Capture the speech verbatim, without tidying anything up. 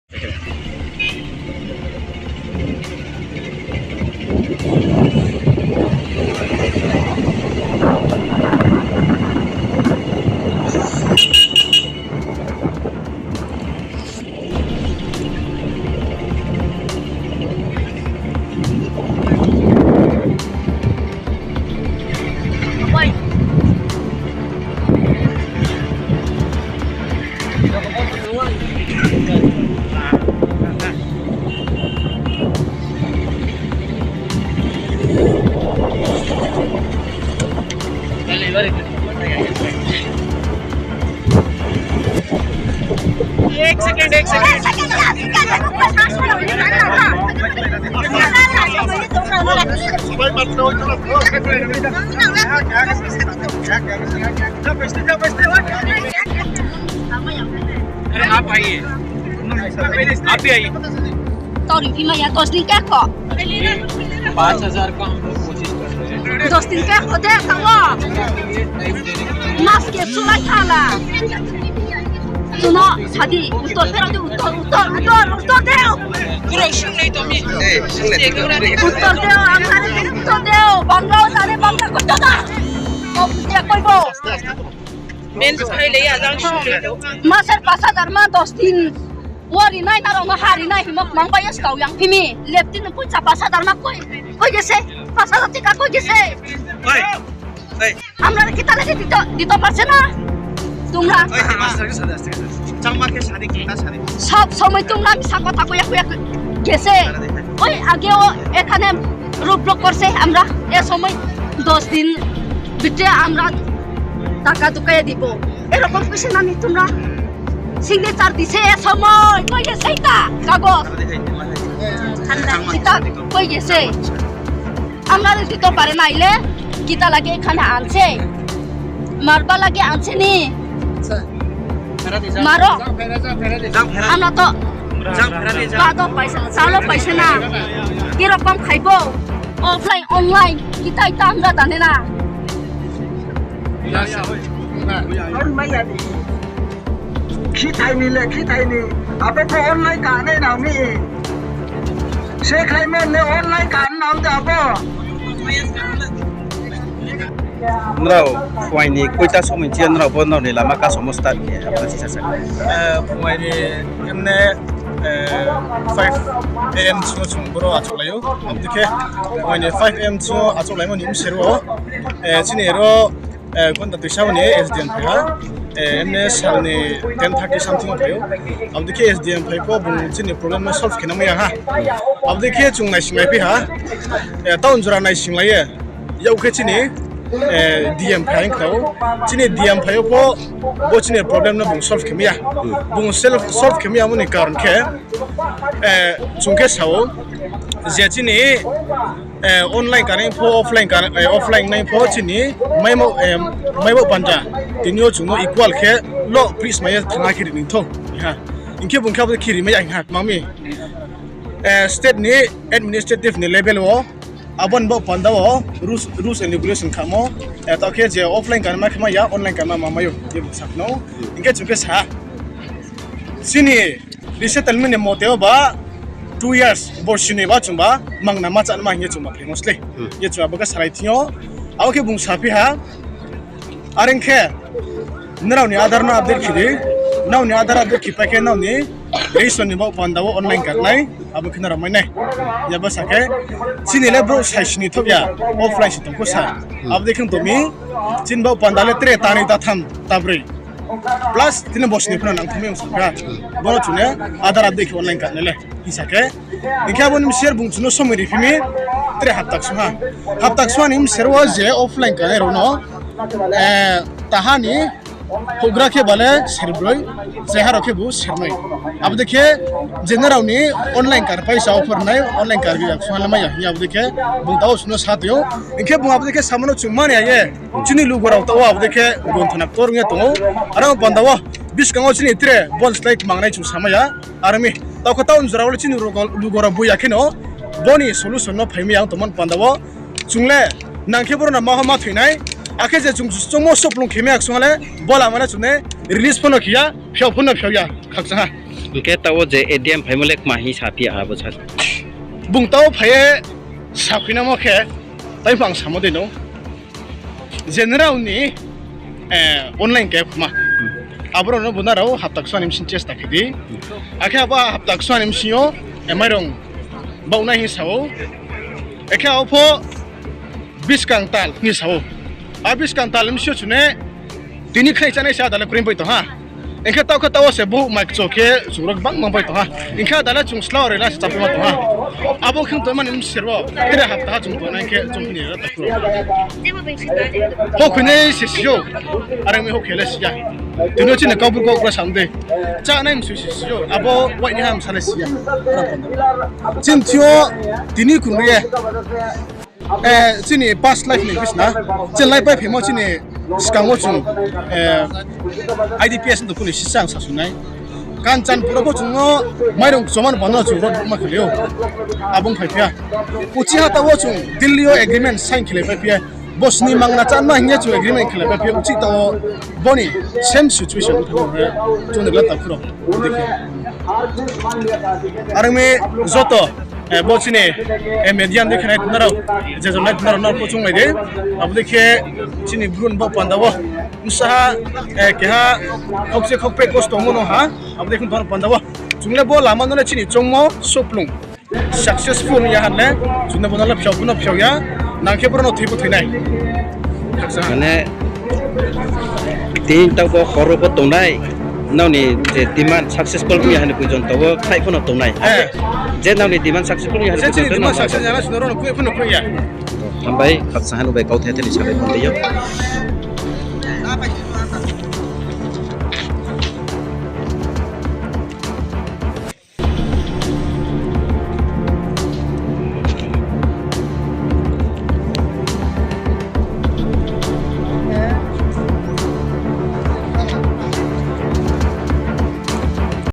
एक सेकंड, एक सेकंड। अरे आप आइए। आप भी आइए। Tauri phi maya dos din khe kho. पाँच हज़ार का हम लोग कोशिश कर रहे हैं। Dos din khe kho de, tamo. Mas ke sulai thala. Suno, sadi, uttor phero de, uttor, uttor, uttor, uttor de. Uttor de, ang sare uttor de, bangla sare bangla koi to da. Kok de koi bo. Maser পাঁচ হাজার ma dos din. Wari nai na rao no hari nai himo mang bai yo skau yang phi mi. Lepti no poicha পাঁচ হাজার ma koi, koi gese. পাঁচ হাজার টিকা koi gese. Amra kita lagi dito, dito পারছে না. তোমরা সব সময় তোমরা মিছা কথা কইয়া কইয়া গেছে. ওই আগে ও এখানে রোড ব্লক করছে, আমরা এ সময় দশ দিন ভিতরে আমরা টাকা ঢুকাইয়া দিব, এরকম কইছে না নি তোমরা? সিগনেচার দিছে এ সময়, কই গেছে এটা কাগজ? কিতা কই গেছে? আমরা যদি তো পারে নাইলে কিতা লাগে এখানে আনছে? মারবা লাগে আনছে নি? মারো। আমরা তো বাদও পাইছে না, চালও পাইছে না। কিরকম খাইব? Offline, online, কিতা ইতা আমরা জানে না। Khithai ni le, khithai ni. Abo pho online kanai nang mi. Se khlaimo le online kan nang de abo. Nrao phuaini koita somoi chi nrao bo nrao ni lama kasomo start khe, abo se sa. Phuaini emne five A M sino chung boro achouhlai ou. Abo dei khe phuaini five A M sino achouhlaimo ni bsero chini ro gonta tuisa ni S D M phai ha. Emne sal ni ten thirty something phai ou. Abo dei khe S D M phai pho bung chini problem no solve khe nangmai ya ha. Abo dei khe chung naisinglai phi ha. Town jora naisinglai ye. Yak khe chini D M phai khna ou. Chini D M phai ou pho bo chini problem no bung solve khe mai ya. Bung solve khe mai ya mo ni karon khe chung khe sa ou je chini online kanai pho, offline nai pho chini maibo panda. Tini yo chung no equal khe lo pris mai ye thangha khe ri ni thou. Hing khe bung khe abo khe ri mai ya hing ha kmang mi. State ni administrative ni level wo abo ni bo panda wo rules and regulation khamo. Taoh khe je offline kanma khe mai ya, online kanma ma mai ou, ye bung sa khna ou. Hing khe chung khe sa chini resettlement ni mote wo ba two years borsi ni ba chungba mangna ma chánma hing ye chungba phaimo slei. Ye chung abo khe salai thing yo. Abo khe bung saphi ha. Are ong khe, nrao ni Aadhaar no update khe di, nrao ni Aadhaar update khe pai khe nrao ni ration ni baoh panda wo online card nai, abo khe nrao mai nai. Yabo sa khe, chini le brouh sai sini thoh ya, offline se tong kho sa. Abo dei khe tong mi, chini baoh panda le tre tanoi tatham tabroi. Plus tini bo sini phano nang thangmai ong sa kha. Bono chung le Aadhaar update khe online card nai le hing sa khe. Hing khe abo ni bsero bung chung no somoi ri phi mi, tre hapta ksuha. Hapta ksuha ni bsero wo je offline kanai rao no, taha ni houhgra khe ba le serbroi, chaiha rao khe bu sernoi. Abo dei khe je nrao ni online card paisa offer nai, online card ya ksuha le mai ya hing ye abo dei khe bung taoh wo chung no sa tong ou. Hing khe bung abo dei khe samo no chung mani ya ye. Chini lugo rao taoh wo abo dei khe gonthona ktor ong ye tong ou. Are ong panda wo buskang wo chini tre bol slái kmangnai chung samai ya. Are mi, taoh khe taoh jora wo le chini lugo rao boi ya kheno, bo ni solution no phai mai ya ong tongmo ni panda wo. Chung le nang khe boro no ma ho ma thoi nai. Akhe je chung chungmo soplung khe mai ya kchung ha le, bo lama le chung ne release phano khe ya, phiao phano phiao ya, khakchang ha. Hing khe taoh wo je A D M phaimo le kma hing saphi ha abo sa. Bung taoh phai ye sakhuinamo khe, taiphang samo dei no. Je nrao ni, eh, online khe khoma. Aborao no bo nrao hapta ksuha ni bsing chesta khe di. Akhe abo hapta ksuha ni bsing yo, eh, mairong baoh nai hing sa ou. Akhe abo pho buskang tal hing sa ou. A buskang tal bsing yo chung ne tini khnai chánai se ada le kroi pai tong ha. Hing khe taoh khe taoh wo se bo mai kcho khe chung rao gbangma pai tong ha. Hing khe ada le chung sla ri la se chápai ma tong ha. Abo khe tongmani bsing wo tre hapta ha chung tongnai khe chung ni ra ta kuro. Pho khuinai se si ou. Are mi houh khe le si ya. Tini yo chini Kaubru kau kra sam de. Chánai msui se si ou. Abo wai ni ham sa le si ya. Chini thing yo tini kunu ye, eh, chini past life ni bisna, chini life bai phaimo chini skang wo chung, eh, I D P S ni tongphu ni sisang sasung nai. Kanchanpur wo pho chung no mairong kchoma ni bano chung road block ma khe lai ou. Abo ong phai phi ya. Uchih ha taoh wo chung Delhi yo agreement sign khe lai pai phi ya. Bo sni mangna chánma hing ye chung agreement khe lai pai phi ya. Uchih taoh wo bo ni same situation ong phai ou. Chung ni gla takhu rao. Are mi joto, eh, bo chini, eh, media ni khe nai tongnai rao, je jon nai tongnai rao no pho chounglai di. Abo dei khe chini Bru ni bo panda wo bsa ha, eh, keha khokche khokpeh kosto ongmo no ha. Abo dei khe bo panda wo chung le bo lama no le chini choungmo souhplung successful ya ha le, chung no bo no le phiao pho no phiao ya, nang khe boro no thoi pho thoi nai. Mane, tini taoh bo hor wo pho tongnai, nrao ni je demand successful ong ya ha ni poijonto wo khnai pho no tongnai. Je nrao ni demand successful ong ya ha ni poijonto wo success ya na, chung no ro no khui pho no khui ya. Hambai, khakchang ha nung bai kauthai thai ni salai pho tei yo.